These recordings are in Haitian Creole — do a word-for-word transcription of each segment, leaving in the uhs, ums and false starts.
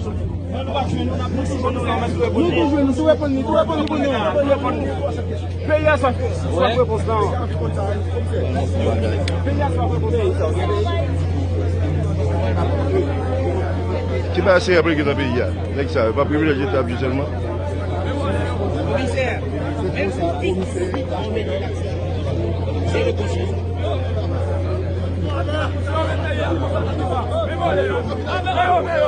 Nou tou jwenn, nou tou reponn li, tou reponn li pou nou. Peyi a sa, sa repons la. Peyi a sa repons la. Ki bagay serye ap regle nan peyi a? Nèg sa yo pa privilèj leta ap jwe sèlman.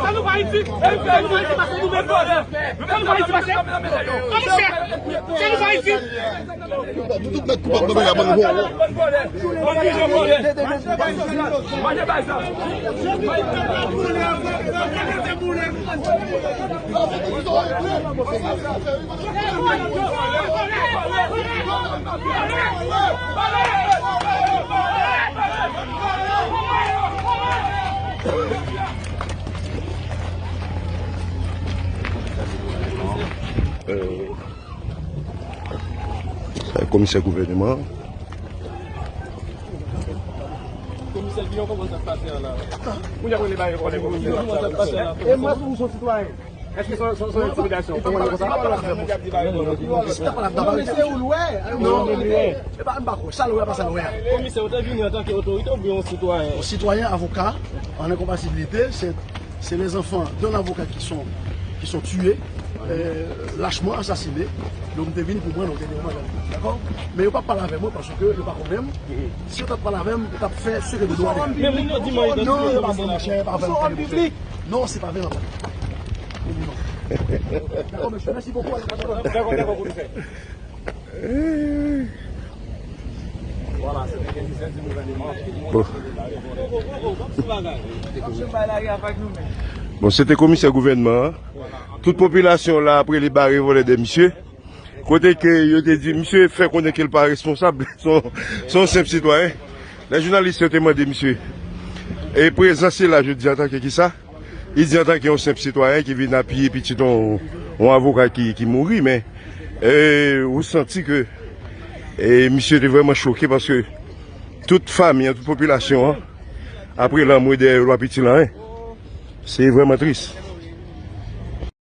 Sa nou fè Ayiti? Sa nou fè Ayiti pase nou menm vòlè? Sa nou fè Ayiti pase? Sa nou fè Ayiti? Tout nèg koupab nan peyi a, bann vòlè. Komisè gouvènman. Komisè Giyon, kòman sa pase an la? Kounye a pou li bay kòlè komisè. E mwen, pou son sitwayen. Èske se yon entimidasyon? Ou konprann konsa? Si w ta pale avè m, se ou l wè. Non, e pa, m pa kwè. Sa l wè, pa sa l wè. Komisè, ou te vini antanke otorite oubyen yon sitwayen? Yon sitwayen, avoka, en incompassibilité, c'est, c'est les enfants d'un avocat qui sont, qui sont tués, euh, lâchement assassinés. Donk, m te vini pou mwen, donk, m te vini pou mwen, dakò? Men yo p ap pale avè mwen paske yo pa konnen m. Si yo t ap pale avè m, yo t ap fè ce que de droit. Men moun yo di mwen yo te... Non, yo pa vle, monchè, pa vle. Non, se pa vre, papa. Dakò, mesye, mèsi bokou. Dakò, dakò, komisè. Bon. Bon, se te komisè gouvènman an. Tout popilasyon la ap rele bare vòlè dèyè misye. Kote ke yo te di, misye fè konnen ke l pa responsab, se yon, se yon senp sitwayen. Lè jounalis yo te mande misye, e prezans li la jodi antanke kisa? Li di antanke yon senp sitwayen ki vin apiye pitit yon, yon avoka ki, ki mouri, men, e, ou santi ke, e, misye te vrèman choke paske tout fanmi an, tout popilasyon an, apre lanmò dèyè lwa piti lan, en. Se vrèman tris.